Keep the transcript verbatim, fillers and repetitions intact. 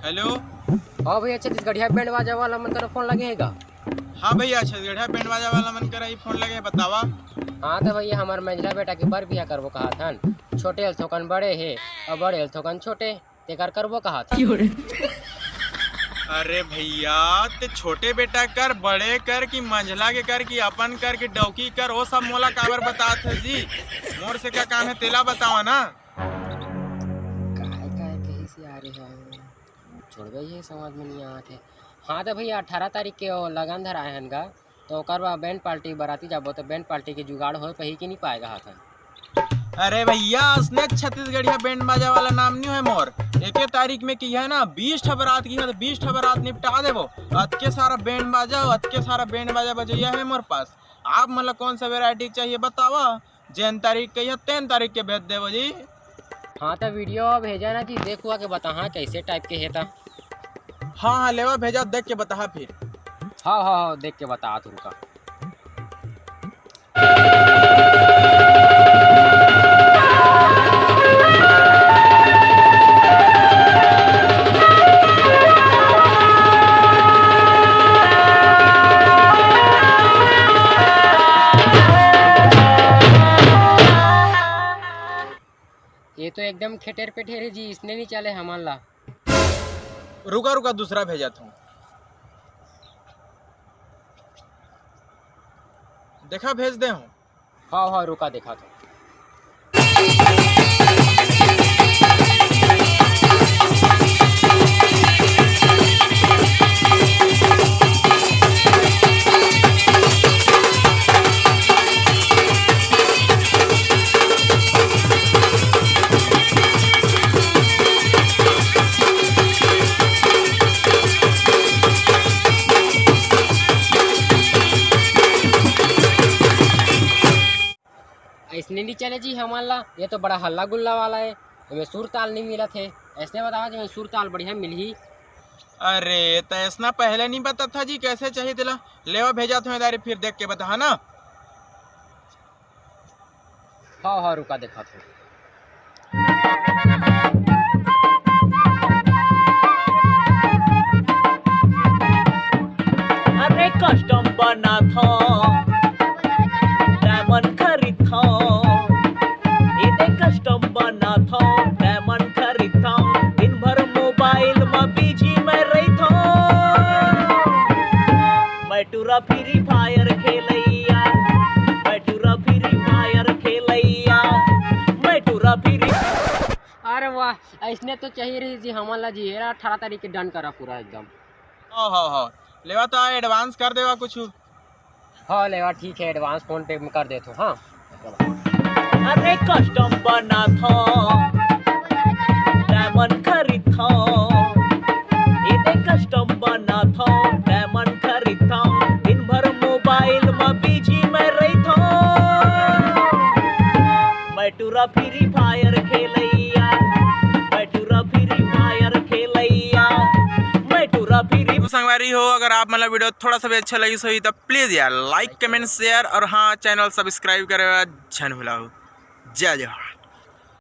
Hello. हाँ भैया, छत्तीसगढ़िया band बाजा वाला मन करा फोन लगे हे का? हाँ भैया, छत्तीसगढ़िया बैंड बाजा वाला मन करा ही फोन लगे हे, बतावा। हाँ तो भैया, हमर मंझला बेटा के बर बिहा करबो कहत हन। छोटे ल थोकन बड़े हे अउ बड़े ल थोकन छोटे, तेकर करबो कहत हन। अरे भैया, ते छोटे बेटा कर, बड़े कर कि मंझला के कर कि अपन कर कि डौकी कर, वो सब मोला काबर बतात हे जी? मोर से का काम हे, तेला बतावा ना। काय काय कहिस यार, छोड़बे, ये समझ में नहीं आत हे। हाँ तो भैया, अठारह तारीख के वो लगन धराए हन गा, तो ओकर बाद बैंड पार्टी बराती जाबो, तो बैंड पार्टी के जुगाड़ होए पाही कि नहीं पाए गा हाथ? अरे भैया, असने छत्तीसगढ़िया बैंड बाजा वाला नाम नहीं है मोर। एके तारीख में की है ना, बीस ठा बरात की है, तो बीस ठा बरात निपटा देबो। अतके सारा बैंड बाजा, अतके सारा बैंड बाजा बजैया है मोर पास। आप मन ला कौन सा वैरायटी चाहिए, बतावा। जेन तारीख कहिया, तेन तारीख के भेज देबो जी। हाँ, तो वीडियो भेजा ना जी, देख हुआ के बताहा कैसे टाइप के हे ता। हाँ, हाँ, लेवा भेजा, देख के बताहा फिर। हाँ, हाँ, हाँ, देख के बता तू का। ये तो एकदम खेटेर पेटेर हे जी, इसने नहीं चले हमन ला। रुका, रुका, दूसरा भेजत हूँ, देखा, भेज दे हूँ। हाँ, हाँ, रुका, देखा तो। ऐसने नहीं चले जी हमन ला, ये तो बड़ा हल्ला गुल्ला वाला है, एमे सुर ताल नहीं मिलत है। ऐसने बतावा जी, एमे सुर ताल बढ़िया मिलही। अरे, तो ऐसना पहले नहीं बता था जी, कैसे चाहिए तेला? लेवा भेजा तुम्हें दारी, फिर देख के बता, है ना? हाँ, हाँ, रुका, देखा था। अरे कस्टम बनाथो, डायमंड खरीदथो, एदे कस्टम बनाथो, डायमंड खरीदथो, दिन भर मोबाइल म बिजी मैं रहिथो। मैं टूरा फ्री फायर खेलैया, मैं टूरा फ्री फायर खेलैया, मैं टूरा फ्री। अरे वाह, ऐसने तो चाहिए रही जी हमन ला जी, एला अठारह तारीख के डन करा पूरा एकदम। हाँ, हाँ, हाँ। लेवा तो एडवांस कर देवा कुछ। हाँ, लेवा ठीक है, एडवांस फोन पे में कर देथो, हाँ। अरे कस्टम बनाथो, डायमंड खरीदथो, एदे कस्टम बनाथो, डायमंड खरीदथो, दिन भर मोबाइल म बिजी मैं रहिथो। मैं टूरा फ्री फायर खेलैया, मैं टूरा फ्री फायर खेलैया, मैं टूरा फ्री। तो संगवारी हो, अगर आप मन ला वीडियो थोड़ा सा भी अच्छा लगिस होही, तो प्लीज यार, लाइक, कमेंट, शेयर और हाँ, चैनल सब्सक्राइब करे बर झन भुलाओ। जय जय।